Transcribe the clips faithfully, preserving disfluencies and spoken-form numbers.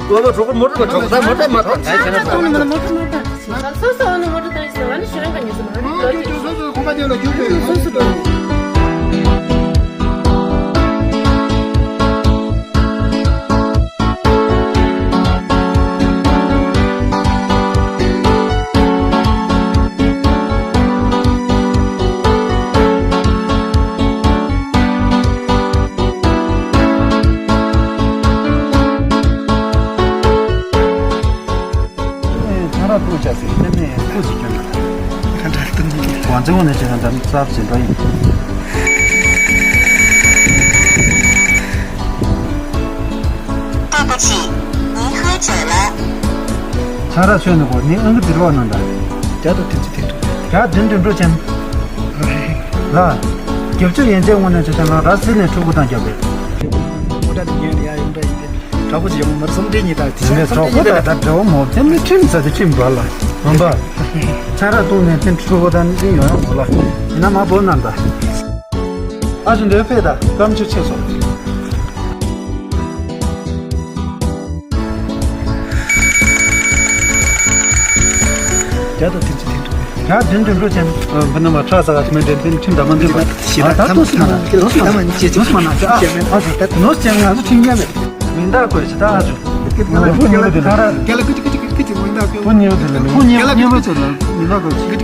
ལོ་ལོ་གྲོགས་པོ་མོ་ཊ་ལ་གྲོགས་པོ་ད་མོ་ཊ་མ་ཐོག་ད་ཁྱེད་རང་ཚོ། མོ་ཊ་མ་ཐོག་སོ་སོ་ཨ་ནི་མོ་ཊ་ད་ཡིན་ཟེར་བ་ནི་ཤི་རང་ག་ཉོས་སོང་། ཨ་ནི་ལོ་ཅིག་སོ་སོ་ཁོ་པ་དེ་ལ་རྒྱུགས་པའི་སོ་སོ་ད། ཚང་ར་ཏུ་ཅག་ཟེར་ཏེ་ནས་ཁུ་ཅིག་སྐྱོན། ད་འདྲ་ཏུ་ནི་ཝང་ཙེ་ཝང་ནས་བྱས་ན་ད་ནི་རྩབ་ཟིན་པ་ཡིན། 对不起，您喝酒了。 ཚང་ར་ཆོས་ནི་གོ་ནི་ཨང་ཀི་དེ་རོགས་གནང་ད། རྒྱ་དང་དེ་ཚོ་དེ་འགྲོ། རྒྱ་དེ་འདྲ་འགྲོ་ཅན། ལ། རྒྱབ་ཆུ་ཡན་ཆད་དངོས་གནས་ཆ་ཆ་ང་ར་སིལ་ནས་ཕྲུ་གུ་དང་རྒྱབ་རེད། མོ་ཊ་དེ་ཉོས་ནས་ཡ་ཡོང་འདྲ་ཡིན་ཏེ། དྲག་པོ་ཅིག་ཡོང་མར་སོང་འདྲེ་ཉིད་དང་དེ་དེ་ནས་གྲོགས་པོ་དང་ད་འདྲ་བོ་མོ་དེ་ནི་ཁྲིམས་ས་དེ་ཁྲིམས་བར་ལ། ངོམ་པ། ཚང་ར་བཏུང་ནས་དེ་ཕྲུ་གུ་དང་འདི་ཡོང་ཡོང་མོ་ལ། ཡིན་ན་མ་བོ་ན་ད། ཨ་ཅོ་འདིར་ཕེབས་དང་སྐམ་ཆུ་ཆེ་སོང་། རྒྱ་དང་དེ་ཚོ་དེ་འདུག་རྒྱ་དེ་འདྲ་འགྲོ་ཅན། འབུ་ན་མ་ཁྲག་ས་ག་ཐི་མེ་འདྲེན་དེ་ཁྲིམས་དང་མ་འདུན་པ། ཞེས་པ་ད་ཐམས་ཅད་ཐམས་ཅད་ཐམས་ཅད་ཐམས་ཅད་ཐམས་ཅད་ཐམས་ཅད་ཐམས་ཅད་ཐམས་ཅད་ཐམས་ཅད་ང་ཚོ་ཁྲིམས་འགལ་མེད། མིང་རྟགས་བཀོད་ཅིག་ད་ཨ་ཅོ། ཁོ་གཉིས་པོ་དེ་ལ་མིང་རྟགས་བཀོད། ཁོ་གཉིས་པོ་དེ་ལ་མིང་རྟགས་བཀོད་ཅིག་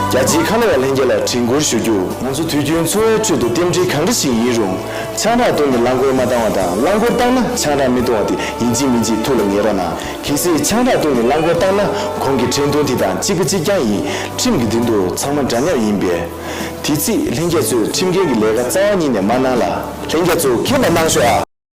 རྒྱ་ཆེའི་ཁ་ལོ་བ་ལྷན་རྒྱས་ལ་དྲན་སྐུལ་ཞུ་རྒྱུ། ང་ཚོ་དུས་རྒྱུན་འཚོ་བའི་ཁྲོད་དུ་རྟེན་འབྲེལ་གང་འདྲ་ཞིག་ཡིན་རུང་། ཆང་རག་བཏུང་ནས་རླངས་འཁོར་མ་བཏང་བ་དང་། རླངས་འཁོར་བཏང་ན་ཆང་རག་མི་བཏུང་བ་དེ་ཡིན་གཅིག་མིན་གཅིག་ཐུགས་ལ་ངེས་རོགས་གནང་། གལ་སྲིད་ཆང་རག་བཏུང་ནས་རླངས་འཁོར་བཏང་ན། གོང་གི་འཕྲིན་ཐུང་དེ་དང་གཅིག་པ་གཅིག་རྐྱང་ཡིན། ཁྲིམས་ཀྱི་མདུན་དུ་ཚང་མ་འདྲ་མཉམ་ཡིན་པས། དེ་ཚེ་ལྷན་རྒྱས་ཚོས་ཁྲིམས་འགལ་གྱི་ལས་ཀ་རྩ་བ་ཉིད་ནས་མ་གནང་ལ། ལྷན་རྒྱས་ཚོ་ཁྱེད་ལ་གནང་ཤོག་ཨ།